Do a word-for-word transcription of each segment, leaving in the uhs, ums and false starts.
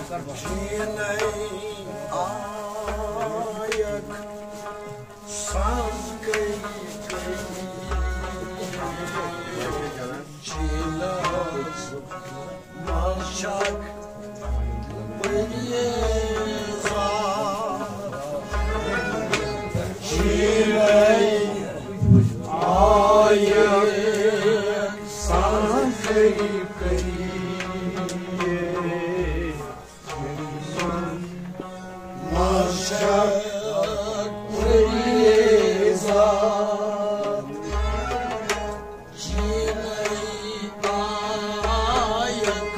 چینَے آیَکھ سنٛز کٔرۍ کٔرۍ۔ چینَس منٛز چھَکھ پریزا۔ چینَے آیَکھ سنٛز کٔرۍ کٔرۍ۔ منٛز چھَکھ پریزا۔ چینَے آیَکھ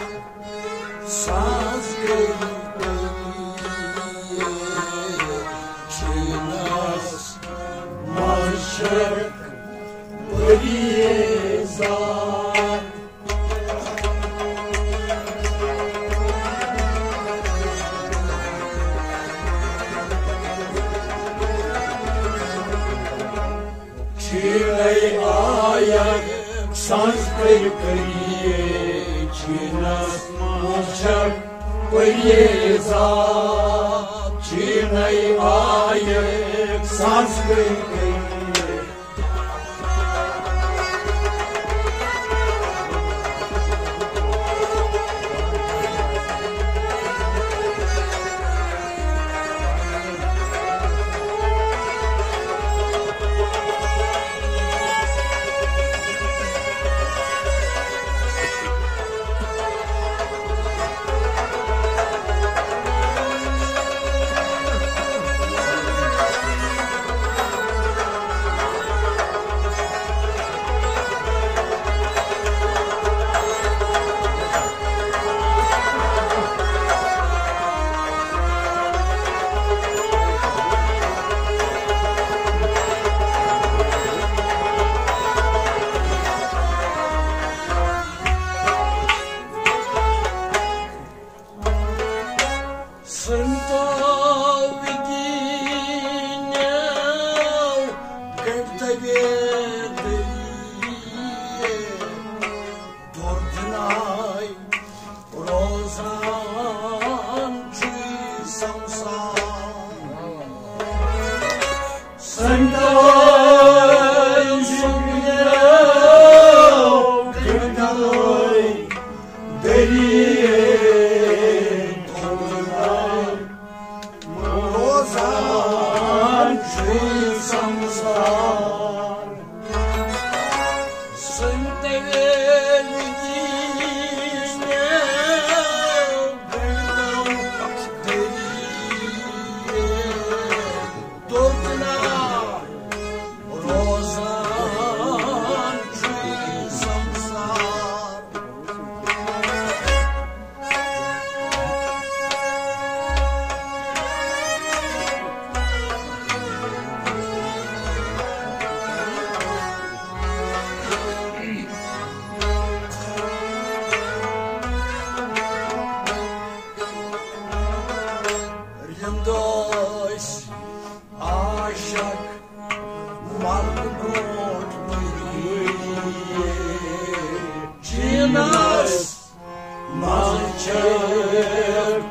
سنٛز کٔرۍ کٔرۍ۔ چینَس منٛز چھَکھ پریزا۔ چینَے آیَکھ سنٛز کٔرۍ کٔرۍ۔ چینَس منٛز چھَکھ پریزا۔ چینَے آیَکھ سنٛز کٔرۍ کٔرۍ۔ سنتو وگینیو گردبے دلیے دردنائی روزان چھ سمسار۔ سنگتائی سنگتائی گردائی دلیے روزان چھ سمسار۔ سنتویل جیسنے گردم دلیے دردنا روزان چھ سمسار۔ رندوش عاشق مرد گوٹ مری چینس منٛز چھِ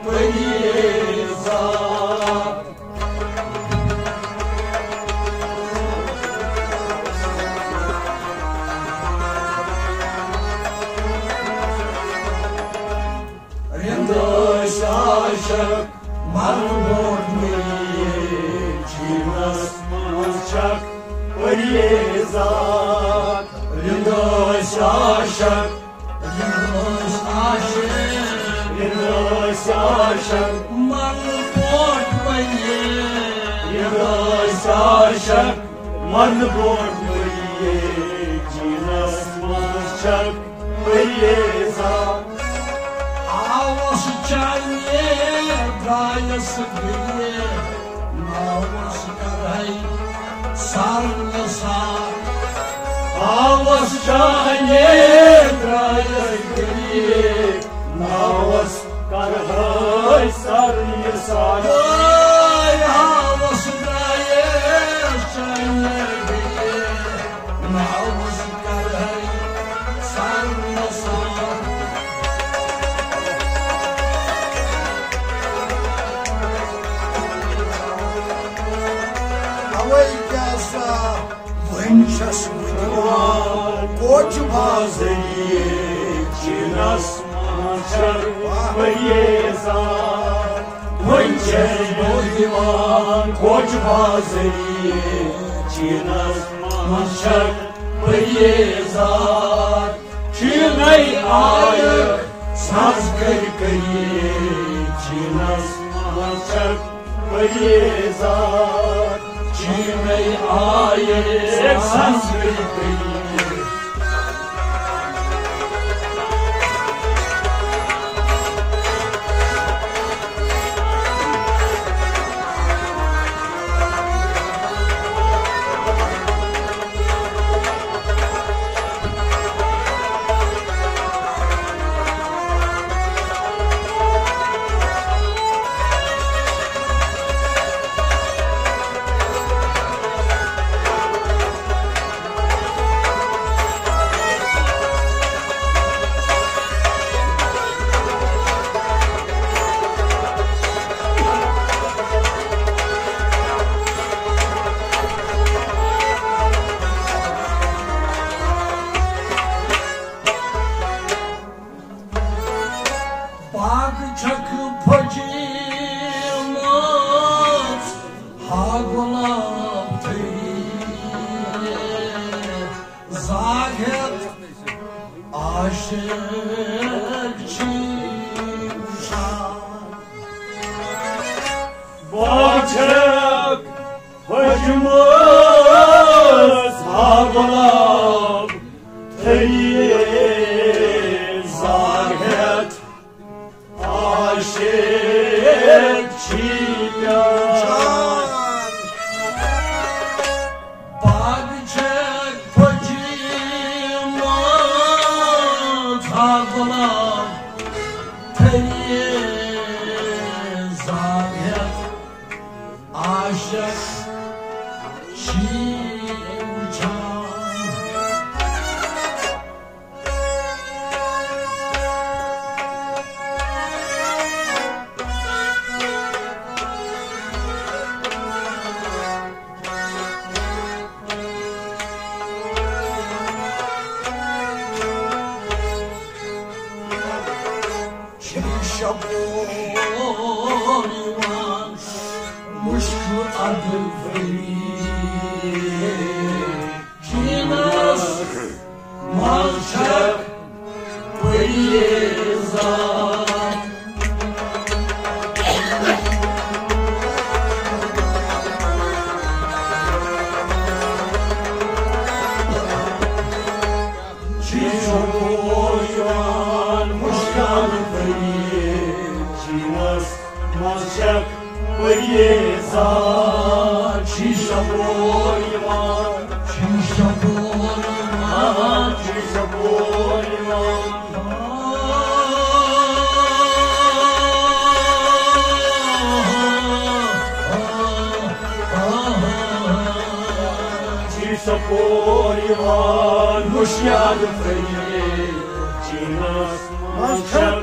پریزا۔ رندوش عاشق مرد گوٹ مری چینس منٛز چھکھ پریزا۔ رندوش عاشق، رندوش عاشق، رندوش عاشق مرد گوٹ مری، رندوش عاشق مرد گوٹ مری چینس منٛز چھکھ پریزا۔ آوس چانہِ درایس گریے، ناوس کرے سر نثار۔ آوس چانہِ درایس گریے، ناوس کرے سر نثار۔ آوس درایس چانہِ گریے، ناوس کرے سر نثار۔ بازری چینس منٛز چھکھ پریزا۔ وۄنۍ چھس بہٕ دِوان کوچ بازری چینس منٛز چھکھ پریزا۔ چینَے آیکھ ساز کٔرۍ کٔرۍ، چینس منٛز چھکھ پریزا۔ چینَے آیکھ ساز کٔرۍ کٔرۍ۔ پاگ چھکھ پھٔجمٕژ، ہا گۄلاب تھٔوۍ زاگ ہٮ۪تھ عاشق چھی وٕچھان۔ پاگ چھکھ پھٔجمٕژ، ہا گۄلاب تھٔوۍ زاگ ہٮ۪تھ عاشق چھی پیاران۔ پاگ چھکھ پھٔجمٕژ، ہا گۄلاب تھٔوۍ زاگ ہٮ۪تھ عاشق چھی وٕچھان۔ شبور یِوان مُشکہٕ اَدٕ ؤری۔ چینس منٛز چھکھ پریزا۔ چھی شبور یِوان مُشکہٕ اَدٕ ؤری۔ چینس منٛز چھکھ پریزا۔ چھی شبور یِوان، چھی شبور یِوان، چھی شبور یِوان۔ چھی شبور یِوان، مُشکہٕ اَدٕ ؤری۔ چینس منٛز چھکھ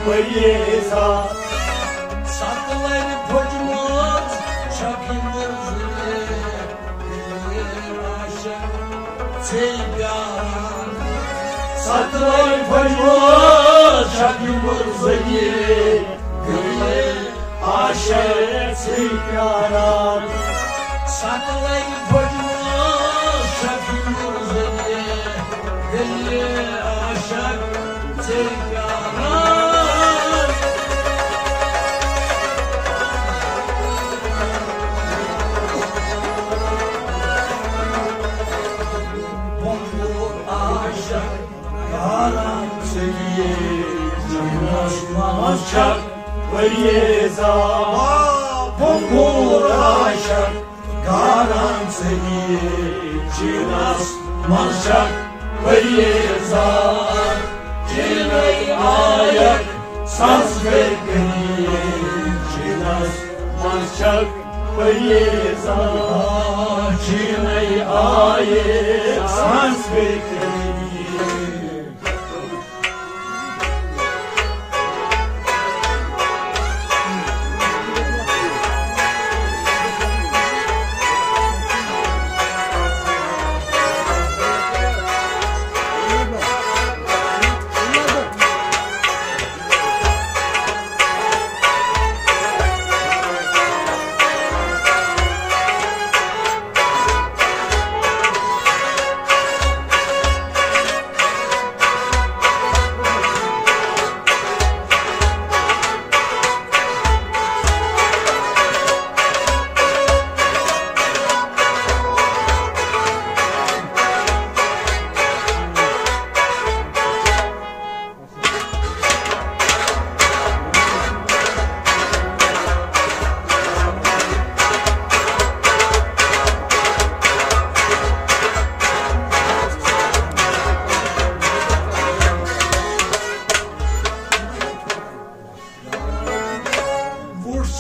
پریزا۔ ستہٕ لرِ پھٔجمٕژ چھکھ یہِ مُرزٔنی، عاشق ژے پیاران۔ ستہٕ لرِ پھٔجمٕژ چھکھ یہِ مُرزٔنی، عاشق ژے پیاران۔ ستہٕ لرِ پھٔجمٕژ چھکھ یہِ مُرزٔنی، عاشق ژے پیاران۔ بۄنگُر عاشق پیاران ژے، چینس منٛز چھکھ پریزا۔ بۄنگُر عاشق پیاران ژے، چینس منٛز چھکھ پریزا۔ چینَے آیکھ ساز کٔرۍ کٔرۍ، چینس منٛز چھکھ پریزا۔ چینَے آیکھ ساز کٔرۍ کٔرۍ۔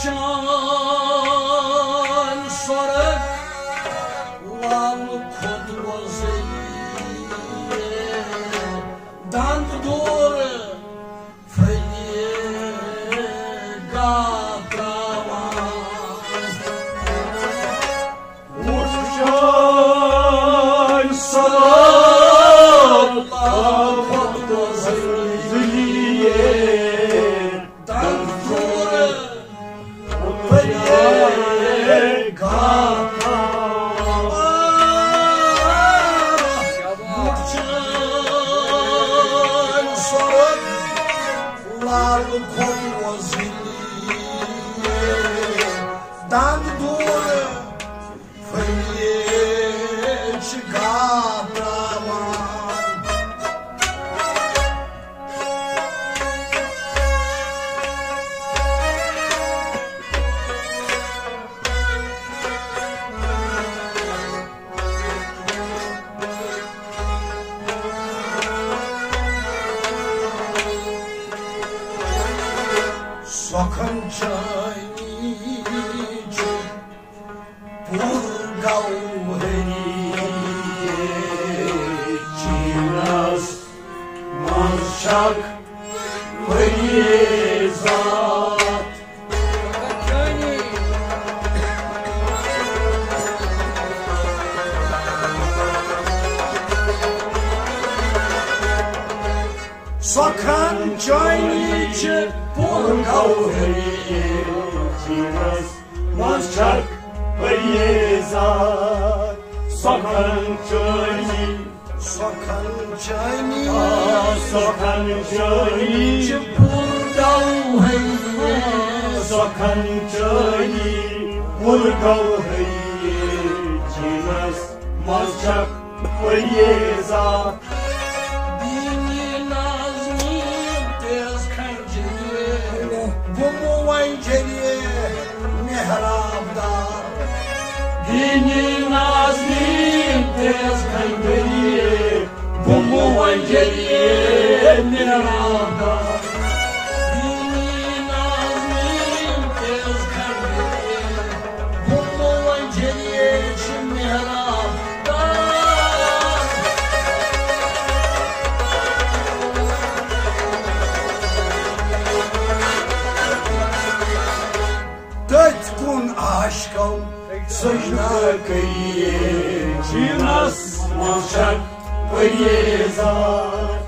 چان سۄرگ لال کھوٚت وۄزٕلۍ دند دوٗر پھٔلۍ گاہ تراوان۔ وٕچھان سلام آفت زلیے دنفور پھٔلۍ گاہ۔ وٕچھان سۄرگ لال کھوٚت وۄزٕلۍ دند دوٗر پھٔلۍ چھِ گاہ تراوان۔ سۄکھن چٲنی چھِ پُر گوہری چیٖنس منٛز چھکھ پریزات۔ سۄکھن چٲنی چھِ پُر گوہری چیٖنس منٛز چھکھ پریزات۔ سۄکھن چٲنی، سۄکھن چٲنی، آ، سۄکھن چٲنی چھِ پُر گوہری۔ سۄکھن چٲنی پُر گوہری چیٖنس منٛز چھکھ پریزات۔ دیٖنی نازنی تیز کھنجری، بُمہٕ وۄنۍ جریے محراب دار۔ دیٖنی نازنی تیز کھنجری، بُمہٕ وۄنۍ جریے محراب دار۔ دیٖنی نازنی تیز کھنجری، بُمہٕ وۄنۍ جریے چھِ محراب دار۔ تٔتھۍ کُن عاشقو سجدہ کٔرِتھ چیٖنس منٛز چھکھ پریزات۔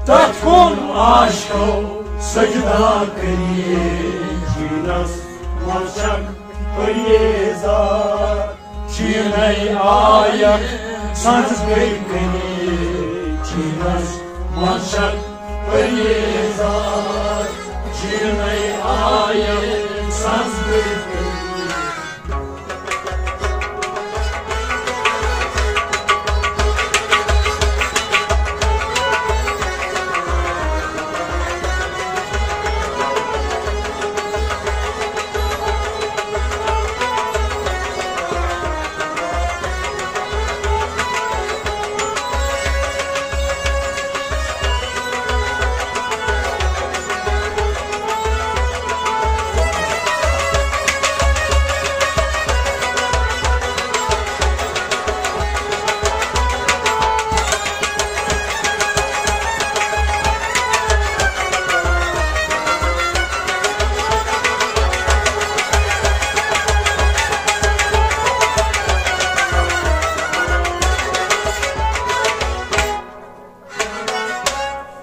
تتھ کُن عاشقو سجدہ کٔرِتھ چیٖنس منٛز چھکھ پریزات۔ چیٖنَے آیکھ سنٛز گٔے کٔرِتھ چیٖنس منٛز چھکھ پریزات۔ چیٖنَے آیکھ سنٛز گٔے کٔرِتھ۔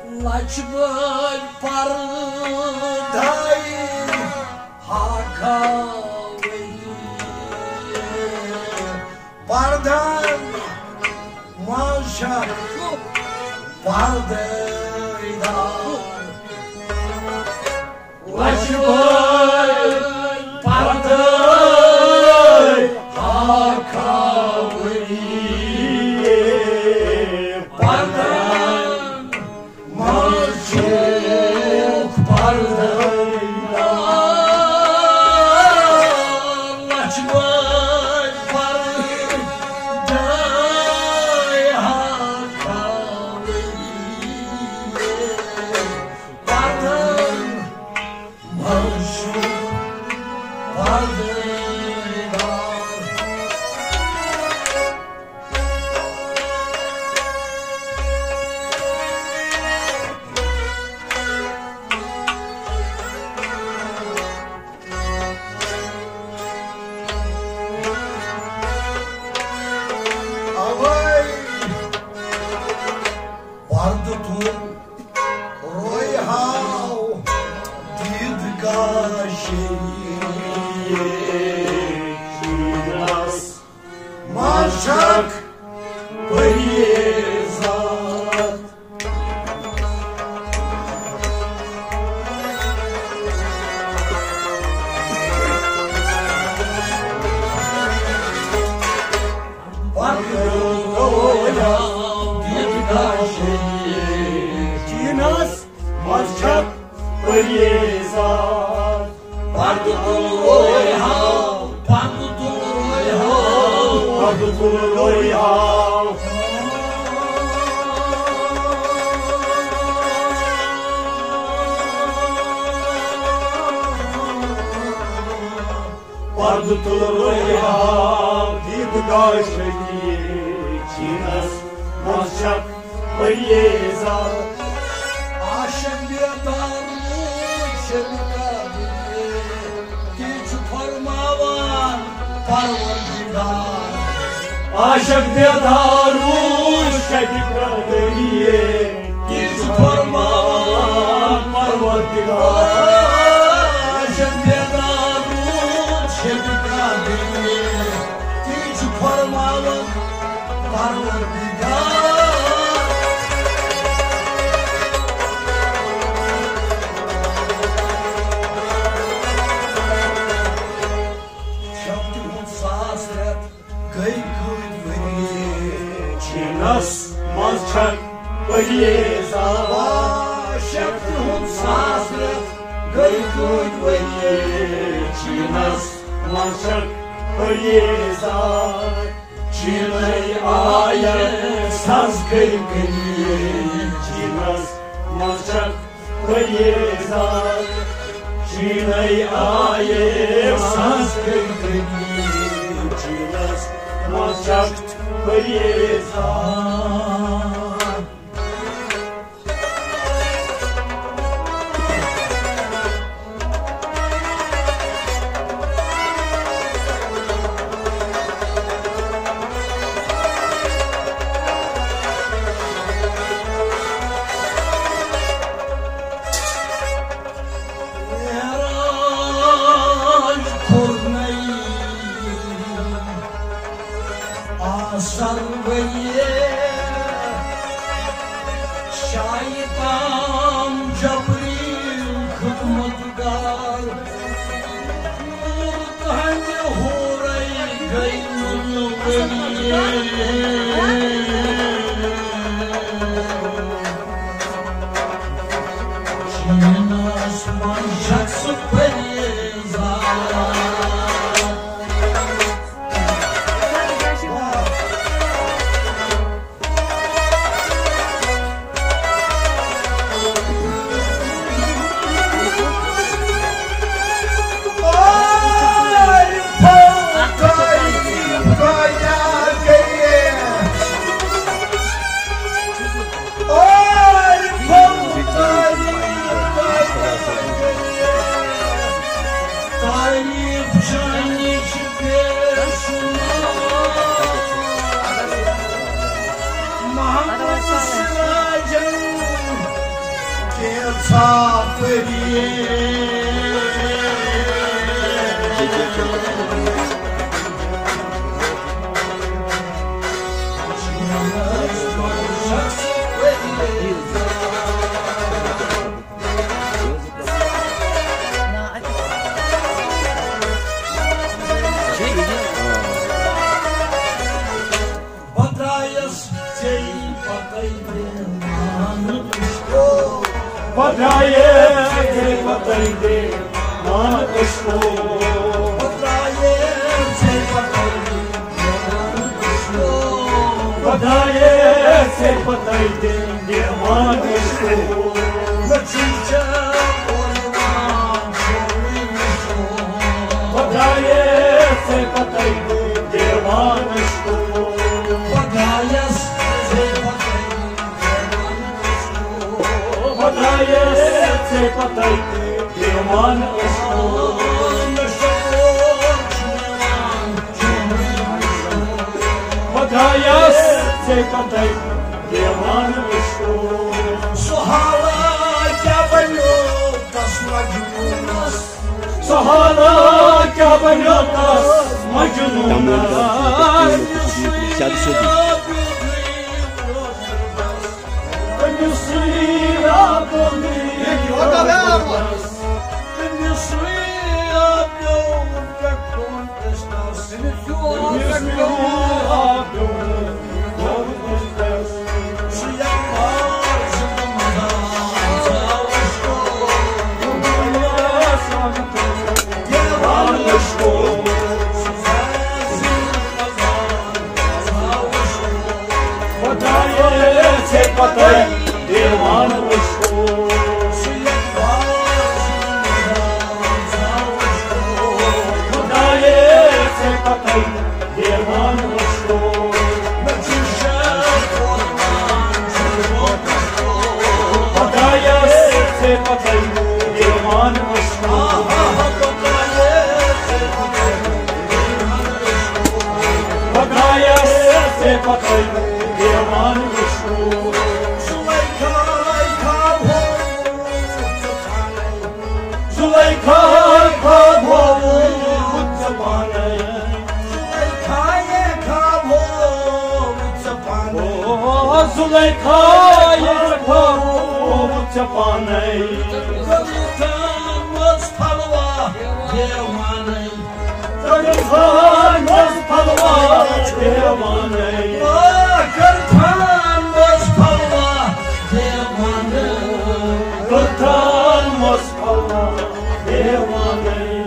لچھ بٲلۍ پرداے ہاکھاوٕے۔ پردن منٛز چھا پردٲے دار۔ لچھ بٲلۍ پردٲے ہاکھاوٕے۔ پردن منٛز چھُکھ پردٲے دار۔ لچھ بٲلۍ پردٲے ہاکھاوٕے۔ شیرینس منٛز چھکھ پریزاد۔ پردٕ تُلویا دیدگاہ شیرینس منٛز چھکھ پریزاد۔ پردٕ تُلویا، پردٕ تُلویا، پردٕ تُلویا۔ پردٕ تُلویا دیدگاہ شیرینس منٛز چھکھ پریزاد۔ عاشق بیدار روٗد شبِ قدریہِ، تی چھُ فرماوان پروردگار۔ عاشق بیدار روٗد شبِ قدریہِ، تی چھُ فرماوان پروردگار۔ عاشق بیدار روٗد شبِ قدریہِ، تی چھُ فرماوان پروردگار۔ شب تِہُنٛد ساس رٮ۪تھ گٔے کۭتۍ ؤری؟ شیرینس منٛز چھکھ پریزاد۔ شب تِہُنٛد ساس رٮ۪تھ گٔے کۭتۍ ؤری؟ شیرینس منٛز چھکھ پریزاد۔ چینَے آیہِ ساز گٔے غریب، چینَس منٛز چھکھ پریزاد۔ چینَے آیہِ ساز گٔے غریب، چینَس منٛز چھکھ پریزاد۔ معراج کوٚرنَے آسر ؤریہِ، شایہِ تام جبریل خدمت گار۔ نور تہنٛدِ حورے گٔے نُنہٕ ؤریہِ۔ چینَس منٛز چھکھ ژٕ پریزاد۔ تعریف چانہِ چھِ بے شمار۔ محمد سراجن کینٛژھا پٔری۔ بہٕ درٛایس ژےٚ پتے دیوان عشقو۔ بہٕ درٛایس ژےٚ پتے دیوان عشقو۔ بہٕ درٛایس ژےٚ پتے دیوان عشقو۔ بہٕ درٛایس ژےٚ پتے دیوان عشقو۔ مےٚ چھُے ژےٚ اورٕ یِوان سورُے وُچھُن۔ بہٕ درٛایس ژےٚ پتے دیوان عشقو۔ بہٕ درٛایس ژےٚ پتے دیوان عشقو۔ بہٕ درٛایس ژےٚ پتے دیوان عشقو۔ مےٚ چھُے ژےٚ اورٕ یِوان سورُے وُچھُن۔ بہٕ درٛایس ژےٚ پتے دیوان عشقو۔ سُہ حالا کیٛاہ بنیو تس مجنونس؟ حالا کیٛاہ بنیو تس مجنون۔ زیادٕ سیوٚدُے۔ خدایے، ژےٚ پتے دیوان وٕچھو۔ خدایے، ژےٚ پتے دیوان وٕچھو۔ خدایے، ژےٚ پتے دیوان وٕچھو۔ خدایس ژےٚ پتے دیوان وٕچھو۔ زلیخا خواب ہووُتھ ژےٚ پانے۔ زلیخا خواب ہووُتھ ژےٚ پانے۔ او زلیخا خواب ہووُتھ ژےٚ پانے۔ کٔرتھن منٛز پھلوا دیوانَے۔ کٔرتھن منٛز پھلوا دیوانَے۔ آ، کٔرتھن منٛز پھلوا دیوانَے۔ کٔرتھن منٛز پھلوا دیوانَے۔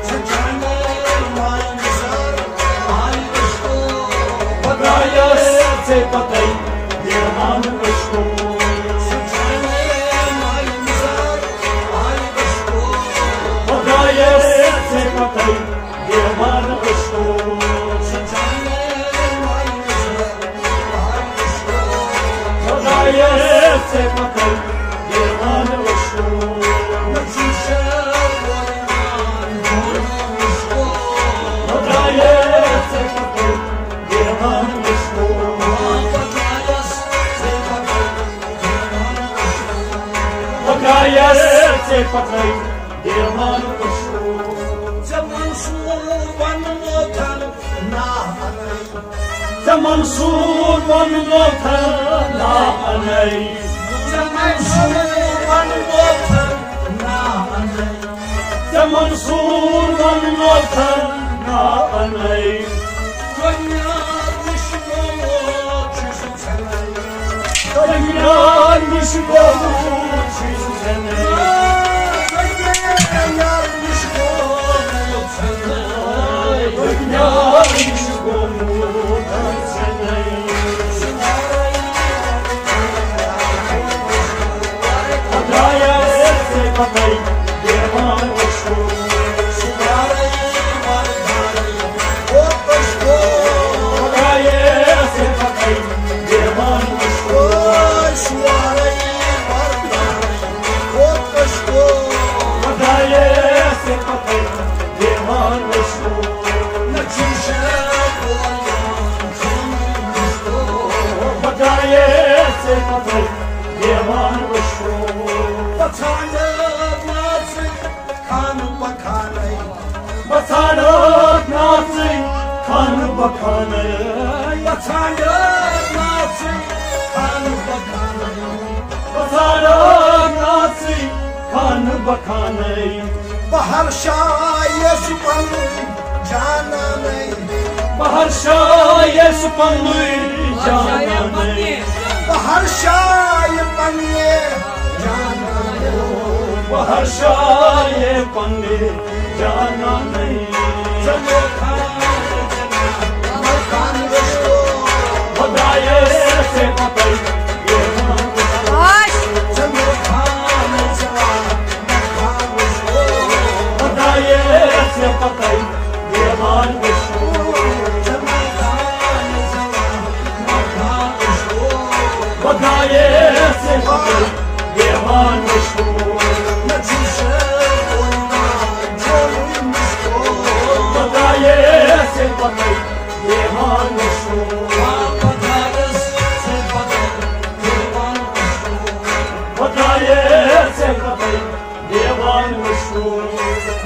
سجانے ماے نثار آے عشقو۔ خدایس ژےٚ پتے دیوان عشقو۔ سجانے ماے نثار آے عشقو۔ خدایس ژےٚ پتے دیوان عشقو۔ خدایس ژےٚ پتے دیوان عشقو۔ خدایس ژےٚ پتے دیوان عشقو۔ خدایس ژےٚ پتے دیوان عشقو۔ ژےٚ منصور وننوتھن نا انے۔ ژےٚ منصور وننوتھن نا انے۔ ژےٚ منصور وننوتھن نا انے۔ ژےٚ منصور وننوتھن نا انے۔ دنیا نِش گوٚمُت چھُس ژھٮ۪نَے۔ دُنیا نِش گوٚمُت چھُس ژھٮ۪نَے۔ دُنیا نِش گوٚمُت ژھٮ۪نَے۔ دُنیا نِش گوٚمُت ژھٮ۪نَے۔ خدایس ژےٚ پتے دیوان عشقو۔ خدایس ژےٚ پتے دیوان عشقو۔ خدایس ژےٚ پتے دیوان عشقو۔ خدایس ژےٚ پتے دیوان عشقو۔ بہٕ ژھانٛڈٕ ناژٕے خانہٕ بخانَے۔ بہٕ ژھانٛڈٕ ناژٕے خانہٕ بخانَے۔ بہٕ ژھانٛڈٕ ناژٕے خانہٕ بخانَے۔ بہٕ ژھانٛڈٕ ناژٕے خانہٕ بخانَے۔ بہٕ ہرشایس پنُن جانانَے۔ بہٕ ہرشایس پنُن جانانَے۔ بہٕ ہرشایہِ پننہِ جانانَے۔ بہٕ ہرشایہِ پننہِ جانانَے۔ خدایس ژےٚ پتے خدایس ژےٚ پتے دیوان وٕچھو۔ خدایس ژےٚ پتے دیوان وٕچھو۔ خدایس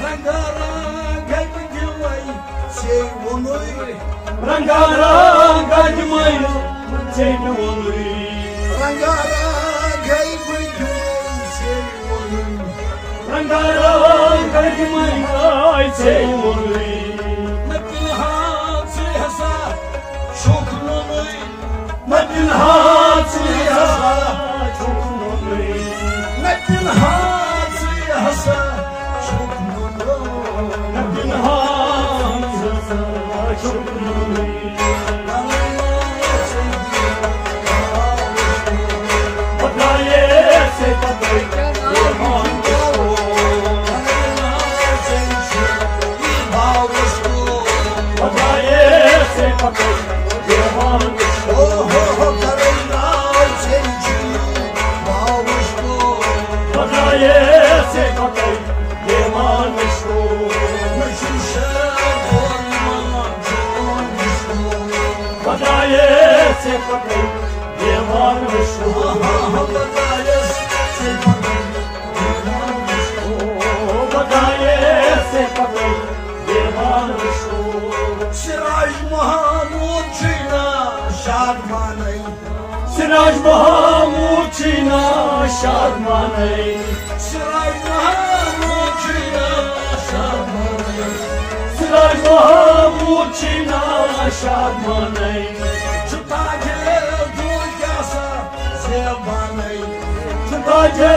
رنگا رنگ گٔے بہٕ دِلَے ژےٚ ووٚنُے۔ رنگا رنگ گٔے بہٕ دِلَے ژےٚ ووٚنُے۔ رنگا رنگ گٔے بہٕ دِلَے ژےٚ ووٚنُے۔ رنگا رنگ گٔے بہٕ دِلَے ژےٚ ووٚنُے۔ نہ پِنہان ژٕ ہسا چھُکھ نوٚنُے۔ نہ پِنہان ژٕ ہسا چھُکھ نوٚنُے۔ نہ پِنہان ژٕ ہسا چھُکھ نوٚنُے۔ نہ پِنہان ژٕ ہسا چھُکھ نوٚنُے۔ بہٕ درٛایے ژےٚ پتَے۔ سراج محمود چھُے نا شادمانَے۔ سراج محمود چھُے نا شادمانَے۔ سراج محمود چھُے نا شادمانَے۔ سراج محمود چھُے نا شادمانَے۔ چھُ تاجے دُر کیٛاہ سا زیبانَے۔ چھُ تاجے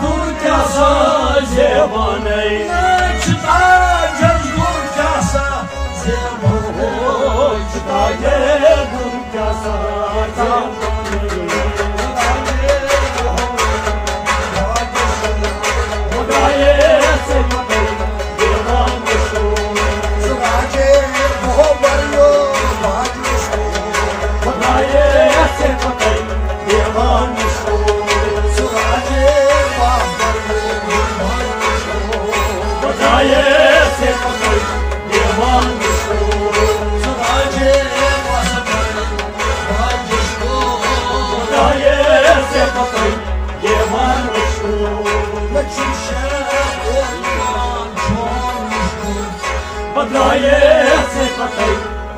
دُر کیٛاہ سا زیبانَے۔ چھُ تاجے دُر کیٛاہ سا زیبانَے۔ چھُ تاجے دُر کیٛاہ سا زیبانَے۔ بہٕ درٛایس ژےٚ پتَے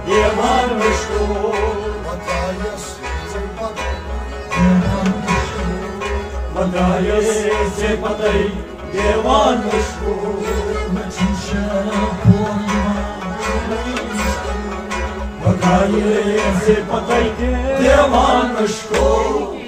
دیوان مشکو۔ بہٕ درٛایس ژےٚ پتَے دیوان مشکو۔ بہٕ درٛایس ژےٚ پتَے دیوان مشکو۔